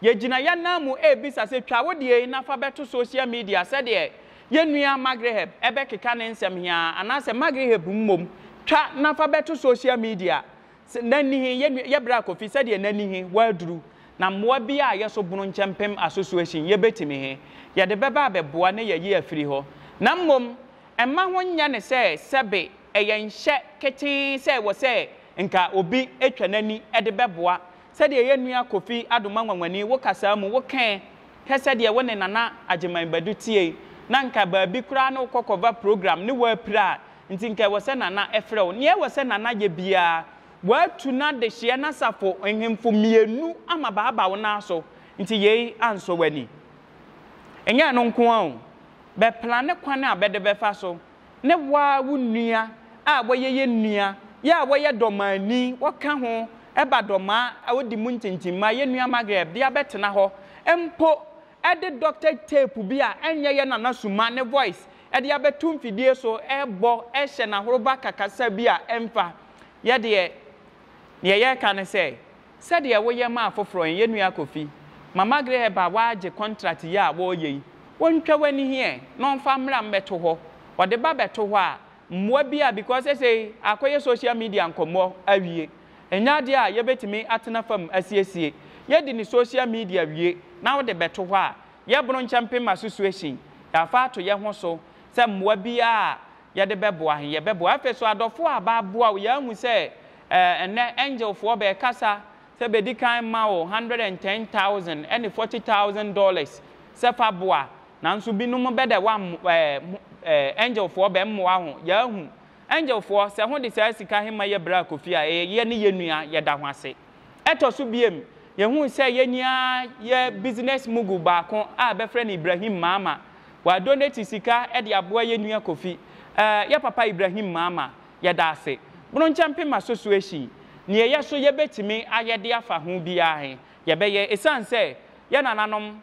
S1: Yɛgyina yɛn nan mu rebisa sɛ twa wo deɛ yi na fa bɛto social media sɛdeɛ yɛn nua Magreheb bɛkeka ne nsɛm he ara anaasɛ Magreheb mmom twa na fa bɛto social media sɛ n'ani he, yɛn nua, yɛ bra Kofi sɛdeɛ n'ani he woaduru na mmoa biara a yɛso Bronkyɛmpem Association yɛbɛtumi he, yɛde bɛba abɛboa na yɛayi afiri hɔ. Na mmom Mma ho nnyɛ no sɛ sɛbe ɛyɛ nhyɛ ketee sɛ ɛwɔ sɛ nka obi twa n'ani de bɛboa. Sɛdeɛ yɛn nua Kofi Adoma Nwanwani wo kasaa mu wo kɛɛ hwɛ sɛdeɛ wo ne Nana Agyeman Badu tiei na nka baabi koraa ne wokɔ kɔva program ne woapira a nti nka ɛwɔ sɛ Nana frɛ wo. Nea ɛwɔ sɛ Nana yɛ biara watu n'adehyeɛ n'asafo nhemfo mmienu ama baaba wo nan so nti yei ansɔ w'ani. Ɛnyɛ ɛno nko ara o, Bɛplane kwan a bɛde bɛfa so ne wo ara wo nua a wɔyɛ yɛn nua, yɛ a wɔyɛ dɔmmaani, wɔka ho Ɛba Dɔmaa a odi mu ntintimma, yɛn nua Margaret de abɛtena hɔ mpo de doctored tape bi a ɛnyɛ yɛn Nana Suma ne voice de abɛto mfidie so rebɔ hyɛ n'ahoroba kakasa bi a ɛmfa. Yɛ deɛ, deɛ yɛreka ne sɛ, sɛdeɛ woyɛ ma afoforɔ yi, yɛn nua Kofi, ma Margaret ba wagye contract yi a wɔreyɛ yi, ɔntwa w'ani heɛ na ɔmfa mmra mmɛto hɔ. Ɔde ba bɛto hɔ a, mmoa bi a because sesei akɔyɛ social media nkɔmmɔ awie. Ɛnyɛ adeɛ a yɛbɛtumi atena fam asiesie. Yɛdi no social media wie na wode bɛto hɔ a, yɛbono nkyɛmpem association, yɛafa ato yɛ ho so sɛ mmoa biara a yɛde bɛboa he, yɛbɛboa. Afei so adɔfoɔ a bɛaboa wo, yɛahu sɛ eh, ɛnnɛ Angelfoɔ bɛɛkasa sɛ bɛdi kan ma wo 110,000 ɛne 40,000 dollars sɛ fa boa, nanso binom bɛdɛ woammo eh, eh, Angelfoɔ bɛmmoa ho, yɛahu. Angel foɔ, sɛ ho de saa sika he ma yɛ bra Kofi a, ɛyɛ yɛ ne yɛ nua, yɛda ho ase. Ɛtɔ so biem, yɛhuu sɛ yɛ nyinaa yɛ business mogul baako a bɛfrɛ no Ibrahim Maama. Wa donate sika de aboa yɛ nua Kofi. Ɛɛ, yɛ papa Ibrahim Maama, yɛda ase. Bronkyɛmpem Association, neɛ yɛ so yɛbɛtumi ayɛ de afa ho biaa he, yɛbɛyɛ. Esiane sɛ yɛ nananom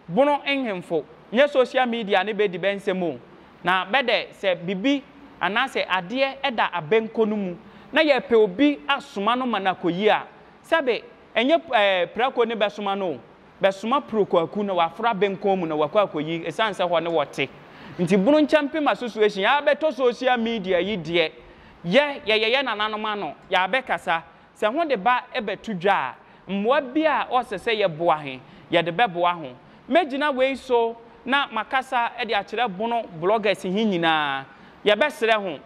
S1: Bono nhemfo nyɛ social media ne bɛdi bɛ nsɛm o, na bɛ dɛ sɛ bibi anaasɛ adeɛ da abɛnkɔ no mu na yɛpɛ obi asoma no ma no akɔyi a, sɛbe ɛnyɛ ɛɛ prako ne bɛsoma no o, bɛsoma Prokwaku na waforo abɛnkɔn mu na wakɔ akɔyi ɛsiane sɛ hɔ ne wɔte nti. Bono Nkyɛmpem Association yɛabɛtɔ social media yi deɛ, yɛ yɛyɛ yɛ nananom ano, yɛabɛkasa. Sɛ ho de ba bɛto dwa a, mmoa bi a ɔsɛ sɛ yɛboa he, yɛde bɛboa ho. Mɛgyina wei so na makasa de akyerɛ Bono bloggers he nyinaa. Yɛbɛsrɛ ho,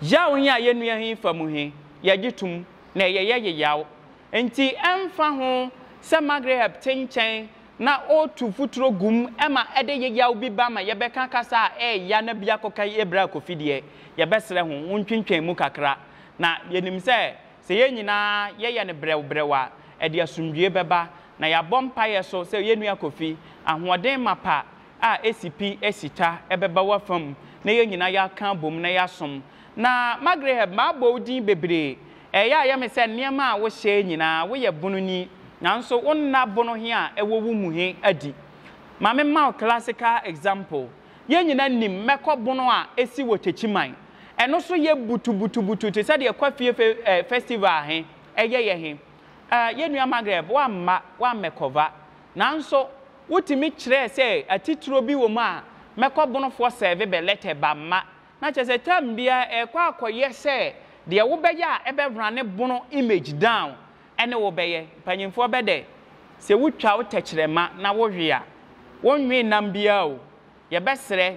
S1: yaw he a yɛ nua he fa mu he, yɛgye tom, na ɛyɛ yɛ yeyaw. Nti ɛmfa ho sɛ Magreheb te nkyɛn na ɔɔtu futuro gu mu ma ɛde yeyaw bi ba ma yɛbɛka kasa a ɛɛya na bi akɔka yɛ bra Kofi deɛ, yɛbɛsrɛ ho, hontwentwɛn mu kakra. Na yɛnim sɛ, sɛ yɛn nyinaa yɛyɛ no brɛwbrɛw a, ɛde asomdwoeɛ bɛba. Na yɛabɔ mpaeɛ so sɛ yɛn nua Kofi, ahoɔden mapa a ɛsi pi si ta bɛba w'afa mu, na yɛn nyinaa yɛaka abom na yɛasom. Na Magreheb, mabɔ wo din bebree. Ɛyɛ a ɛyɛ me sɛ nneɛma a wohyɛɛ nyinaa, woyɛ bononi, nanso wonna bono he a ɛwɔ wo mu he adi. Ma memma wo classical example. Yɛn nyinaa nim mmɛkɔ bono a ɛsi wɔ Techiman. Ɛno so yɛ butubutubutu te sɛ deɛ Kwafie fe eh, festival he ɛyɛ yɛ he. Eh, yɛn nua Margaret, woamma, woammɛkɔva. Nanso, wotumi kyerɛɛ sɛ atitiro bi wɔ mu a mɛkɔ bonofoɔ sɛɛve bɛ lɛtɛ ba mma. Na kyerɛ sɛ term biara ɛrekɔ akɔyɛ sɛ deɛ wobɛyɛ a ɛbɛrane bono image down ɛne wo bɛyɛ. Mpanyimfoɔ bɛ dɛ, sɛ wotwa wo tɛkyerɛma na wowe a, wonwe nam biara o. Yɛbɛsrɛ,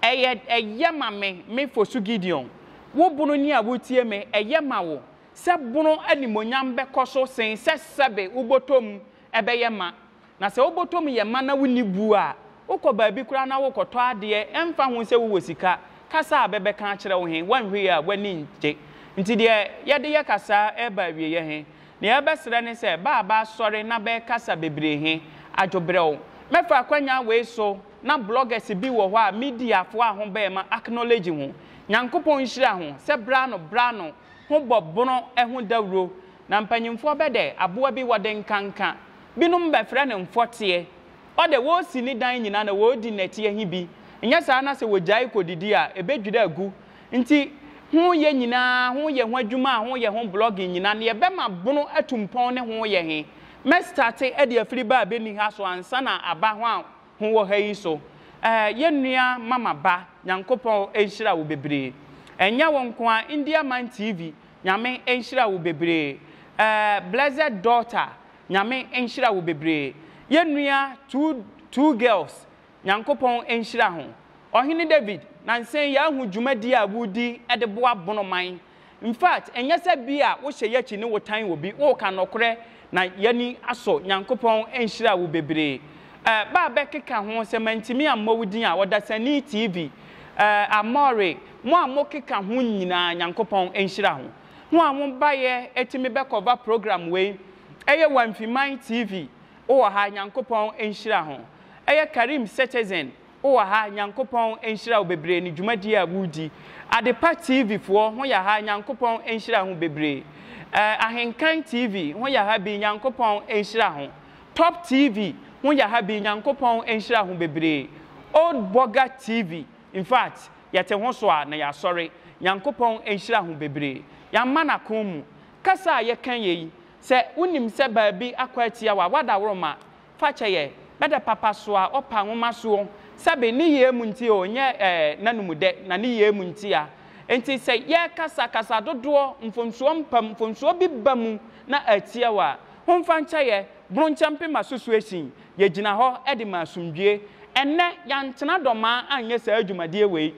S1: ɛyɛ ɛyɛ ma me, me Fosu Gideon, wo bono ni a woretie me, ɛyɛ ma wo sɛ bono animuonyam bɛkɔ so sen sɛ sɛbe wobɔtɔ mu ɛbɛyɛ ma. Na sɛ wobɔtɔ mu yɛ ma na wonni buo a, wokɔ baabi koraa na worekɔtɔ adeɛ, ɛmfa ho sɛ wowɔ sika, kasa a bɛbɛka akyerɛ wo he, woanhwɛ yie a w'ani nngye. Nti deɛ yɛde yɛ kasaa reba awieɛ he, Nea yɛbɛsrɛ ne sɛ, bɛ a bɛasɔre na bɛɛkasa bebree he, adwo brɛw. Mɛfa akwanya wei so na bloggers bi wɔ hɔ a mediafoɔ a ho bɛɛma acknowledge ho. Nyankopɔn nhyira ho sɛ berɛ ano berɛ ano ho bɔ bono ho dawuro. Na mpanyimfoɔ bɛ dɛ aboa bi wɔde nkanka. Binom bɛfrɛ no mfɔteɛ. Ɔdɛ wɔɔsi ne dan nyinaa na wɔɔdi nnɛteɛ he bi. Nyɛ saa na sɛ wɔgyae kɔdidi a, ɛbɛdwiri agu. Nti ho yɛ nyinaa, ho yɛ ho adwuma a ho yɛ ho blogging nyinaa, neɛ ɛbɛma bono atu mpɔn ne ho yɛ he, mɛ starte de afiri ba a bɛnni ha so ansa na aba ho a ho wɔ ha yi so. Ɛɛ yɛ nua mama ba, Nyankopɔn nhyira wo bebree. Ɛnyɛ wo nko ara, India Man TV, Nyame nhyira wo bebree. Ɛɛ Blessed Daughter, Nyame nhyira wo bebree. Yɛ nua two girls, Nyankopɔn nhyira ho. Ɔhene David, nansa yi yɛahu dwumadi a wodi de boa bono man. Infact, ɛnyɛ sɛ bi a wohyɛ yɛakyi ne wotan obi, woka nɔkorɛ na yɛani asɔ. Nyankopɔn nhyira wo bebree. Eh, ba a bɛkeka ho, sɛ mantumi ammɔ wo din a, Ɔdasani TV, eh, Amore, mo a mokeka ho nyinaa Nyankopɔn nhyira ho. Ho a mobaeɛ tumi bɛkɔva program wei, ɛyɛ Wamfiman TV, wowɔ ha, Nyankopɔn nhyira ho. Ɛyɛ Karim Citizen. Wowɔ ha, Nyankopɔn nhyira wo bebree ne dwumadie a woredi. Adepa TV foɔ ho yɛ ha, Nyankopɔn nhyira ho bebree. Eh, Ahenkan TV ho yɛ ha bi, Nyankopɔn nhyira ho. Top TV ho yɛ ha bi, Nyankopɔn nhyira ho bebree. Old Burger TV, in fact, yɛte ho so a na yɛasɔre. Nyankopɔn nhyira ho bebree. Yɛama no akon mu. Kasa a yɛka yei, sɛ wonim sɛ baabi akɔ atia wo a, woadaworoma. Fa kyɛ yɛ, bɛdɛ papa soa ɔpa nwoma soɔ, sɛbe ne yie mu nti o, nyɛ eh, n'anomu dɛ, na ne yie mu nti a. Enti sɛ yɛkasa kasa dodoɔ, mfomsoɔ mpam, mfomsoɔ bi ba mu na atia wo a, homfa nkyɛ yɛ, Bronkyɛmpem Association, yɛgyina hɔ de ma asomdwie. Ɛnnɛ, yɛantena Dɔmaa anyɛ saa dwumadie wei,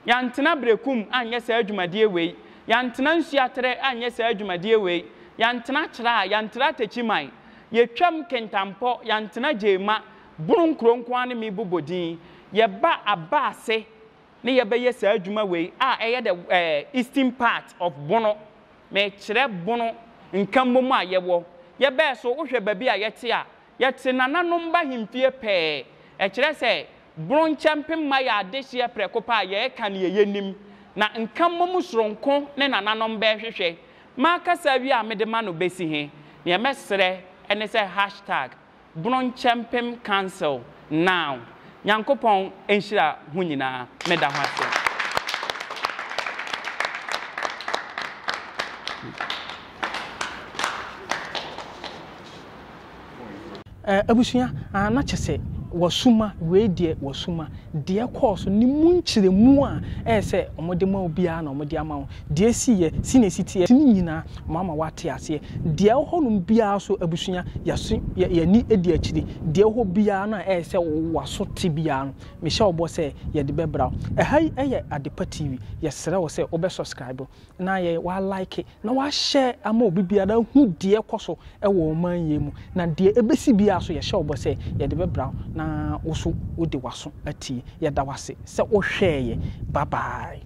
S1: yɛantena Berekum anyɛ saa dwumadie wei, yɛantena Nsuaterɛ anyɛ saa dwumadie wei, yɛantena Kyraa, yɛantra Techiman, Yɛtwam Kintampo, yɛantena Gyema, Bunu nkuro nko ara ne me bobɔ din. Yɛba aba ase ne yɛbɛyɛ saa adwuma wei a ɛyɛ the eh, eastern part of Bono. Mekyerɛ Bono nkammom a yɛwɔ. Yɛbɛɛ so, wohwɛ baabi a yɛte a, yɛte nananom ba ahemfie pɛɛ. Ɛkyerɛ sɛ Bono nkyɛmpem mma yɛ adehyeɛ prɛko pɛ a yɛreka neɛ yɛnim. Na nkammom soronko ne nananom bɛrehwehwɛ. M'akasa wie a mede ma no bɛsi he, neɛ mɛsrɛ ne sɛ hashtag Bronkyɛmpem Council now. Nyankopɔn nhyira ho nyinaa. Meda ho ase.
S2: Eh, abusua, ah, na kyɛ sɛ wasuma, wei deɛ wasuma. Deɛ ɛkɔɔ so, ne mu nkyerɛmu a ɛyɛ sɛ wɔde ma wo biara na wɔde ama wo. Deɛ ɛsiiɛ, sɛnea ɛsi teɛ, ne nyinaa wɔama woate aseɛ. Deɛ ɛwɔ hɔnom biara nso, abusua, yɛaso, yɛ, yɛn ani di akyire. Deɛ ɛwɔ hɔ biara no a ɛyɛ sɛ w'aso te biara no, mehyɛ wo bɔ sɛ yɛde bɛbra wo. Ɛha yi yɛ Adepa TV. Yɛsrɛ wo sɛ wobɛ subscribe na yɛ, wa like na wahyɛ ama obi biara ahu deɛ ɛkɔ so wɔ ɔman yi mu, na deɛ ɛbɛsi biara nso yɛhyɛ wo bɔ sɛ yɛde bɛbra wo na wo nso wode w'aso atie. Yɛda wo ase sɛ wohwɛɛeɛ. Bye bye.